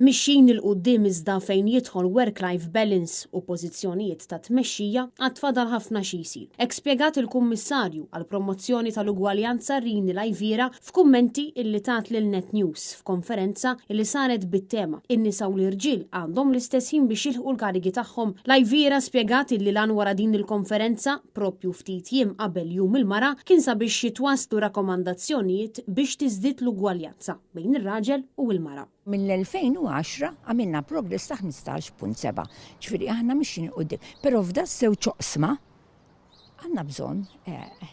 Mixjin 'il quddiem iżda fejn jidħol work-life balance u pożizzjonijiet ta' tmexxija għad fadal ħafna xi jsir. Hekk spjegat il-Kummissarju għall-Promozzjoni tal-Ugwaljanza Rini Laiviera f'kummenti illi tat lil Net News f'konferenza illi saret bit-tema In-nisa u l-irġiel għandhom l-istess ħin biex jilħqu l-karigi tagħhom. Laiviera spjegat illi l-għan wara din il-konferenza, propju ftit jiem qabel Jum il-Mara, kien sabiex jitwasslu rakkomandazzjonijiet biex tiżdied l-ugwaljanza bejn ir-raġel u l-mara. Mill-2010 għamilna progress ta' 15.7, ġifieri aħna mixjin 'il quddiem. Però f'da żewġ oqsma għandna bżonn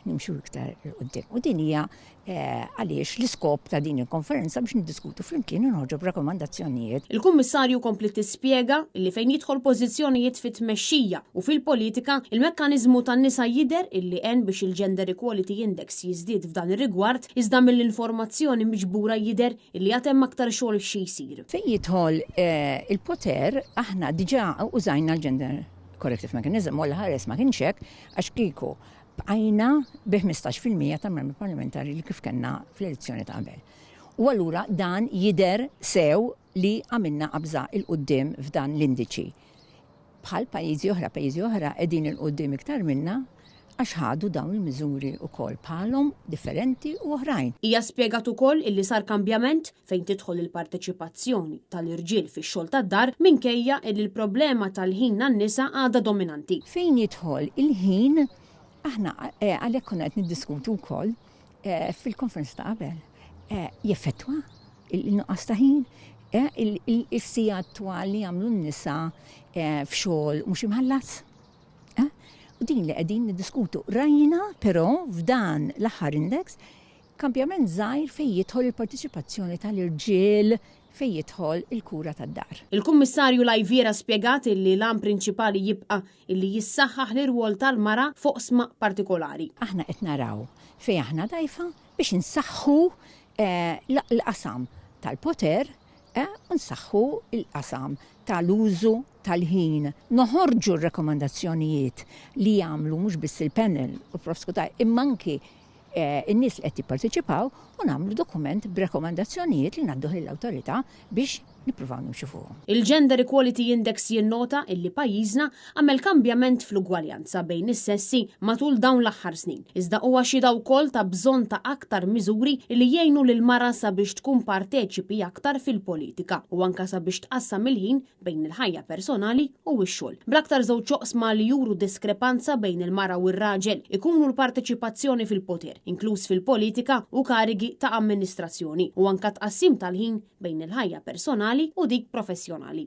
nimxu iktar 'il quddiem. U din hija għaliex l-iskop ta' din il-konferenza biex niddiskutu flimkien u noħorġu b'rakkomandazzjonijiet. Il-Kummissarju kompliet tispjega illi fejn jidħol pożizzjonijiet fit-tmexxija u fil-politika, il-mekkaniżmu tan-nisa jidher illi għen biex il-Gender Equality Index jiżdied f'dan ir-rigward iżda mill-informazzjoni miġbura jidher Illi għad hemm aktar xogħol xi jsir. Fejn jidħol il-poter, aħna diġà użajna l-Gender Corrective Mechanism, u Alla ħares ma kienx hekk, għax kieku bqajna bi 15% tal-membri parlamentari li kif kellna fl-elezzjoni ta' qabel. U allura dan jidher sew li għamilna qabża 'l quddiem f'dan l-indiċi. Bħal pajjiżi oħra, pajjiżi oħra qegħdin 'il quddiem iktar minna għax ħadu dawn il-miżuri wkoll bħalhom, differenti u oħrajn. Hija spjegat ukoll illi sar kambjament fejn tidħol il-parteċipazzjoni tal-irġiel fix-xogħol tad-dar minkejja illi l-problema tal-ħin għan-nisa għadha dominanti. Fejn jidħol il-ħin, aħna għalhekk konna qed niddiskutu wkoll fil-konferenza ta' qabel, jeffettwa il-nuqqas ta' ħin, is-sigħat twal li jagħmlu n-nisa f'xogħol mhux imħallas. U din li qegħdin niddiskutu. Rajna però f'dan l-aħħar index kambjament żgħir fejn jidħol il-partiċipazzjoni tal-irġiel fejn jidħol il-kura tad-dar. Il-Kummissarju Laiviera spjegat illi l-għan prinċipali jibqa' illi jissaħħaħ l-irwol tal-mara f'oqsma partikolari. Aħna qed naraw fejn aħna dgħajfa biex insaħħu l-qasam tal-poter u nsaħħu l-qasam tal-użu tal-ħin. Noħorġu r-rakkomandazzjonijiet li jagħmlu mhux biss il-panel u Prof. Cutajar imma anki n-nies li qed jipparteċipaw u nagħmlu dokument b'rakkomandazzjonijiet li ngħadduh lill-awtorità biex nippruvaw nimxu fuqhom. Il-Gender Equality Index jinnota illi pajjiżna għamel kambjament fl-ugwaljanza bejn is-sessi matul dawn l-aħħar snin, iżda huwa xhieda wkoll ta' bżonn ta' aktar miżuri li jgħinu lill-mara sabiex tkun parteċipi aktar fil-politika u anke sabiex tqassam il-ħin bejn il-ħajja personali u x-xogħol. Bl-aktar żewġ oqsma li juru diskrepanza bejn il-mara u r-raġel ikunu l-parteċipazzjoni fil-poter, inkluż fil-politika u karigi ta' amministrazzjoni, u anke t-tqassim tal-ħin bejn il-ħajja personali u dik professjonali.